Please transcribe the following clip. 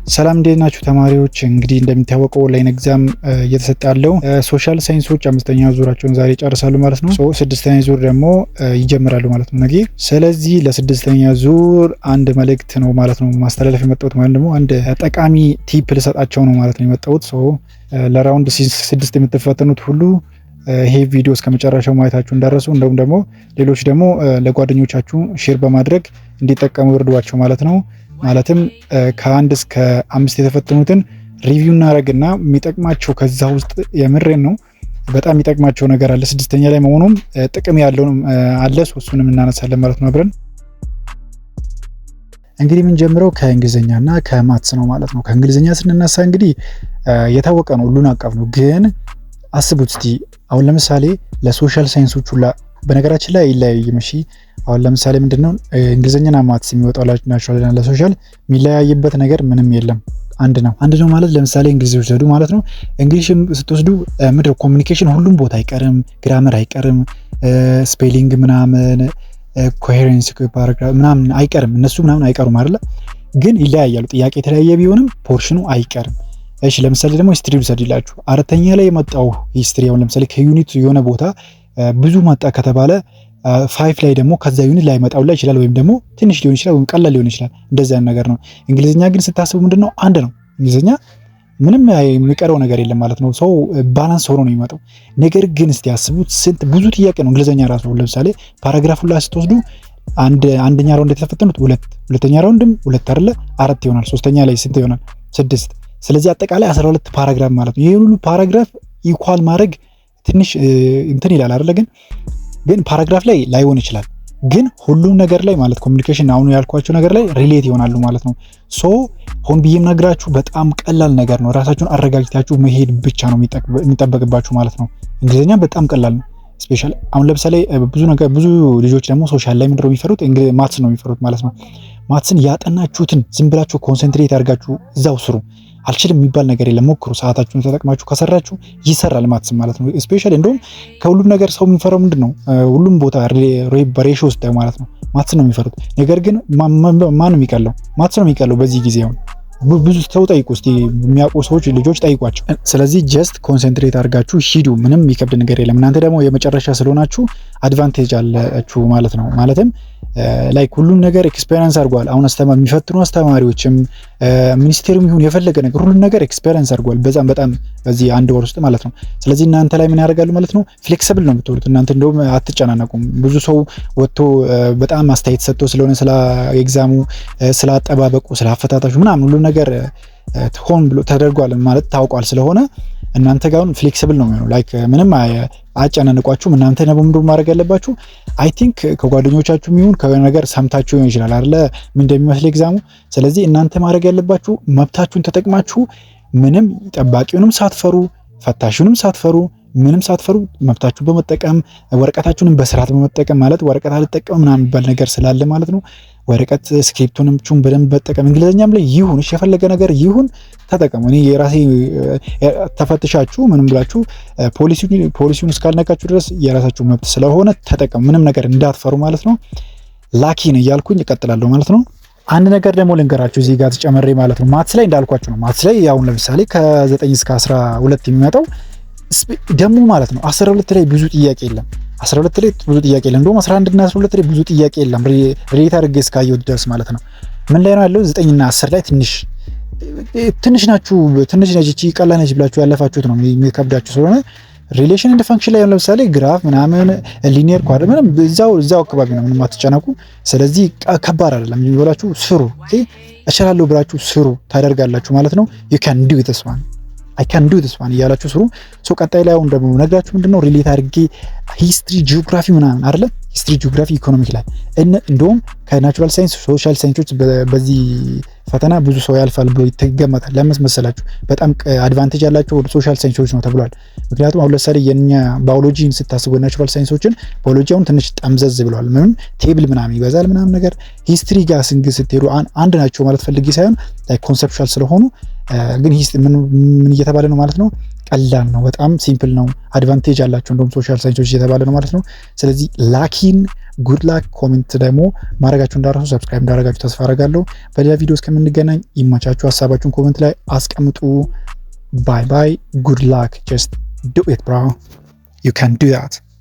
ሰላም፣ እንዴት ናችሁ ተማሪዎች? እንግዲህ እንደሚታወቀው online exam እየተሰጠ ያለው social science ኦች አምስተኛ ዙራቸውን ዛሬ ይጨርሳሉ ማለት ነው። So ስድስተኛ ዙር ደግሞ ይጀምራሉ ማለት ነው ነገ። ስለዚህ ለስድስተኛ ዙር አንድ መልእክት ነው ማለት ነው ማስተላለፍ የመጣሁት፣ ማለት ደግሞ አንድ ጠቃሚ tip ልሰጣቸው ነው ማለት ነው የመጣሁት። So ለ round 6 የምትፈተኑት ሁሉ ይሄ ቪዲዮ እስከ መጨረሻው ማየታችሁ እንዳትረሱ፣ እንደውም ደግሞ ሌሎች ደግሞ ለጓደኞቻችሁ share በማድረግ እንዲጠቀሙ እርዷቸው ማለት ነው። ማለትም ከ1 እስከ 5 የተፈተኑትን review እናደርግና የሚጠቅማቸው ከዛ ውስጥ፣ የምሬን ነው፣ በጣም የሚጠቅማቸው ነገር አለ። ስድስተኛ ላይ መሆኑም ጥቅም ያለው አለ። እሱንም እናነሳለን ማለት ነው አብረን። እንግዲህ የምንጀምረው ከእንግሊዝኛና ከ maths ነው ማለት ነው። ከእንግሊዝኛ ስንነሳ እንግዲህ የታወቀ ነው፣ ሁሉን አቀፍ ነው። ግን አስቡት እስቲ አሁን ለምሳሌ ለ social science ኦች ሁላ፣ በነገራችን ላይ አይለያይም። እሺ፣ አሁን ለምሳሌ ምንድነው እንግሊዝኛና maths የሚወጣው natural ለ social የሚለያይበት ነገር ምንም የለም። አንድ ነው። አንድ ነው ማለት ለምሳሌ እንግሊዝ ወሰዱ ማለት ነው። English ስትወስዱ ምድር communication ሁሉም ቦታ አይቀርም፣ grammar አይቀርም፣ spelling ምናምን፣ coherence paragraph ምናምን አይቀርም። እነሱ ምናምን አይቀሩም አይደለ? ግን ይለያያሉ። ጥያቄ የተለያየ ቢሆንም portion ኑ አይቀርም። እሺ፣ ለምሳሌ ደግሞ history ልውሰድላችሁ። አራተኛ ላይ የመጣው history አሁን ለምሳሌ ከ unit የሆነ ቦታ ብዙ መጣ ከተባለ five ላይ ደግሞ ከዛ unit ላይ መጣው ላይ ይችላል፣ ወይም ደግሞ ትንሽ ሊሆን ይችላል፣ ወይም ቀላል ሊሆን ይችላል። እንደዚህ አይነት ነገር ነው። እንግሊዝኛ ግን ስታስቡ ምንድነው? አንድ ነው። እንግሊዝኛ ምንም የሚቀረው ነገር የለም ማለት ነው። So balance ሆኖ ነው የሚመጣው። ነገር ግን እስቲ ያስቡት ስንት ብዙ ጥያቄ ነው እንግሊዝኛ ራሱ። ለምሳሌ paragraph ኡን ላይ ስትወስዱ አንድ አንደኛ round የተፈተኑት ሁለት፣ ሁለተኛ round ም ሁለት አይደለ? አራት ይሆናል። ሶስተኛ ላይ ስንት ይሆናል? ስድስት። ስለዚህ አጠቃላይ 12 paragraph ማለት ነው። ይሄ ሁሉ paragraph equal ማድረግ ትንሽ እንትን ይላል አይደለ? ግን paragraph ላይ ላይሆን ይችላል። ግን ሁሉም ነገር ላይ ማለት communication አሁን ያልኳቸው ነገር ላይ relate ይሆናሉ ማለት ነው። So ሆን ብዬም ነግራችሁ በጣም ቀላል ነገር ነው። ራሳችሁን አረጋግታችሁ መሄድ ብቻ ነው የሚጠበቅባችሁ ማለት ነው። እንግሊዝኛ በጣም ቀላል ነው። Specially አሁን ለምሳሌ ብዙ ነገር፣ ብዙ ልጆች ደግሞ social ላይ ምንድነው የሚፈሩት? Maths ነው የሚፈሩት ማለት ነው። Maths ን ያጠናችሁትን ዝም ብላችሁ concentrate አድርጋችሁ እዛው ስሩ። አልችልም የሚባል ነገር የለም። ሞክሩ። ሰዓታችሁን ተጠቅማችሁ ከሰራችሁ ይሰራል maths ማለት ነው። Specially እንደውም ከሁሉም ነገር ሰው የሚፈራው ምንድን ነው? ሁሉም ቦታ በ ratio ውስጥ ማለት ነው maths ነው የሚፈሩት። ነገር ግን ማን ነው የሚቀለው? Maths ነው የሚቀለው በዚህ ጊዜ። አሁን ብዙ ሰው ጠይቁ እስቲ፣ የሚያውቁ ሰዎች ልጆች ጠይቋቸው። ስለዚህ just concentrate አድርጋችሁ ሂዱ። ምንም የሚከብድ ነገር የለም። እናንተ ደግሞ የመጨረሻ ስለሆናችሁ advantage አላችሁ ማለት ነው። ማለትም like ሁሉም ነገር experience አድርጓል። አሁን አስተማሪ፣ የሚፈትኑ አስተማሪዎችም፣ ሚኒስቴርም ይሁን የፈለገ ነገር ሁሉም ነገር experience አድርጓል። በዛም በጣም በዚህ አንድ ወር ውስጥ ማለት ነው። ስለዚህ እናንተ ላይ ምን ያደርጋሉ ማለት ነው? Flexible ነው የምትሆኑት። እናንተ እንደውም አትጨናነቁም። ብዙ ሰው ወጥቶ በጣም አስተያየት ሰጥቶ ስለሆነ ስለ exam ኡ፣ ስለ አጠባበቁ፣ ስለ አፈታታሹ ምናምን ሁሉም ነገር ሆን ብሎ ተደርጓል ማለት ታውቋል ስለሆነ እናንተ ጋር አሁን flexible ነው የሚሆነው። Like ምንም አያጨናንቋችሁም። እናንተ ደግሞ ምንድን ማድረግ ያለባችሁ፣ I think ከጓደኞቻችሁ ይሁን ከሆነ ነገር ሰምታችሁ ሊሆን ይችላል አይደለ፣ ምን እንደሚመስል exam ኡ። ስለዚህ እናንተ ማድረግ ያለባችሁ መብታችሁን ተጠቅማችሁ ምንም ጠባቂውንም ሳትፈሩ፣ ፈታሹንም ሳትፈሩ፣ ምንም ሳትፈሩ መብታችሁን በመጠቀም፣ ወረቀታችሁንም በስርዓት በመጠቀም፣ ማለት ወረቀት አልጠቀምም ምናምን የሚባል ነገር ስላለ ማለት ነው። ወረቀት ስክሪፕቱንም በደንብ መጠቀም፣ እንግሊዝኛም ላይ ይሁን እሺ፣ የፈለገ ነገር ይሁን ተጠቀሙ። እኔ የራሴ ተፈትሻችሁ ምንም ብላችሁ ፖሊሲውን እስካልነካችሁ ድረስ የራሳችሁ መብት ስለሆነ ተጠቀሙ። ምንም ነገር እንዳትፈሩ ማለት ነው። ላኪን እያልኩኝ እቀጥላለሁ ማለት ነው። አንድ ነገር ደግሞ ልንገራችሁ እዚህ ጋር ተጨመሬ ማለት ነው። Maths ላይ እንዳልኳችሁ ነው። Maths ላይ አሁን ለምሳሌ ከ9 እስከ 12 የሚመጣው ደግሞ ማለት ነው 12 ላይ ብዙ ጥያቄ የለም። 12 ላይ ብዙ ጥያቄ የለም። እንደውም 11 እና 12 ላይ ብዙ ጥያቄ የለም። Relate አድርጌ እስካየሁት ድረስ ማለት ነው። ምን ላይ ነው ያለው? 9 እና 10 ላይ ትንሽ ትንሽ ናችሁ፣ ትንሽ ነች እቺ፣ ቀላል ነች ብላችሁ ያለፋችሁት ነው የሚከብዳችሁ ስለሆነ relation and function ላይ ለምሳሌ graph ምናምን፣ linear quad ምንም እዛው እዛው አካባቢ ነው። ምንም አትጨነቁ። ስለዚህ ከባድ አይደለም ብላችሁ ስሩ። Okay፣ እችላለሁ ብላችሁ ስሩ፣ ታደርጋላችሁ ማለት ነው። You can do this one፣ I can do this one እያላችሁ ስሩ። So ቀጣይ ላይ አሁን ደግሞ ነግራችሁ ምንድነው relate አድርጌ history፣ geography ምናምን አይደለ፣ history፣ geography፣ economic ላይ እንደውም ከ natural science social science ኦች በዚህ ፈተና ብዙ ሰው ያልፋል ብሎ ይገመታል። ለምን መሰላችሁ? በጣም advantage ያላቸው social science ኦች ነው ተብሏል። ምክንያቱም አሁን ለምሳሌ የኛ ባዮሎጂን ስታስቡ፣ natural science ኦችን ባዮሎጂ አሁን ትንሽ ጠምዘዝ ብለዋል። ምን table ምናምን ይበዛል ምናምን ነገር። History ጋር ስንግ ስትሄዱ አንድ ናቸው ማለት ፈልጌ ሳይሆን conceptual ስለሆኑ ግን ምን እየተባለ ነው ማለት ነው። ቀላል ነው፣ በጣም simple ነው። Advantage አላቸው እንደውም social science ኦች እየተባለ ነው ማለት ነው። ስለዚህ ላኪን good luck። Comment ደግሞ ማድረጋችሁ እንዳትረሱ፣ subscribe እንዳደረጋችሁ ተስፋ አረጋለሁ። በሌላ ቪዲዮ እስከምንገናኝ ይመቻችሁ። ሀሳባችሁን comment ላይ አስቀምጡ። Bye bye። Good luck። Just do it, bro, you can do that።